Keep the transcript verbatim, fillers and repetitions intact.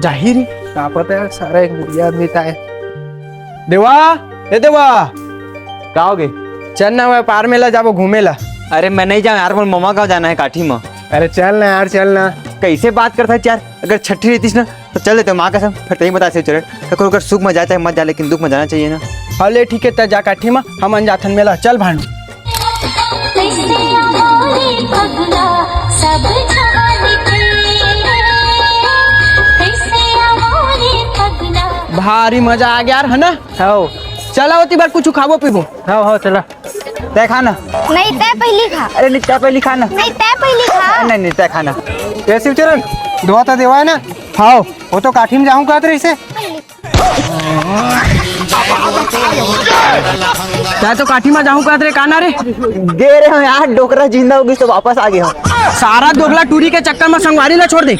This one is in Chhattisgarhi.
जाही रे, का पता यार, सारा एक बुढ़िया आदमी था। देवा, ए देवा। का होगे? चल ना, व्यापार मेला जाबो घूमे ला। अरे मैं नहीं जाऊँ यार, मोर ममा गाँव जाना है काठी में। अरे चल ना यार, चल ना। कैसे बात करता है यार, अगर छठी रहतीस ना तो चल देते माँ कसम, फिर तहीं बता से चले। तो ओकर सुख में जाए चाहे मत जाए, लेकिन दुख में जाना चाहिए ना। हाँ ले ठीक है, त जा काठी में, हमन जाथन मेला, चल भांडू। भारी मजा आ गया यार, है ना? हाँ। चला होती बार कुछ खाबो पीबो। हाँ हाँ चला। तय खा ना। नहीं, तय पहली खा। अरे नहीं, तय पहली खा ना। नहीं, तय पहली खा। नहीं नहीं, तय खा ना। ए शिवचरण, दुआ तो देवा है ना? हाँ। वो तो काठी में जाऊँ कहत रहिसे। तय तो काठी में जाऊँ कहत रहे, का ना रे? गे रहे हो यार, डोकरा जिंदा होगी तो वापस आ गए हो। सारा दोगला टूरी के चक्कर में संगवारी ला छोड़ दे।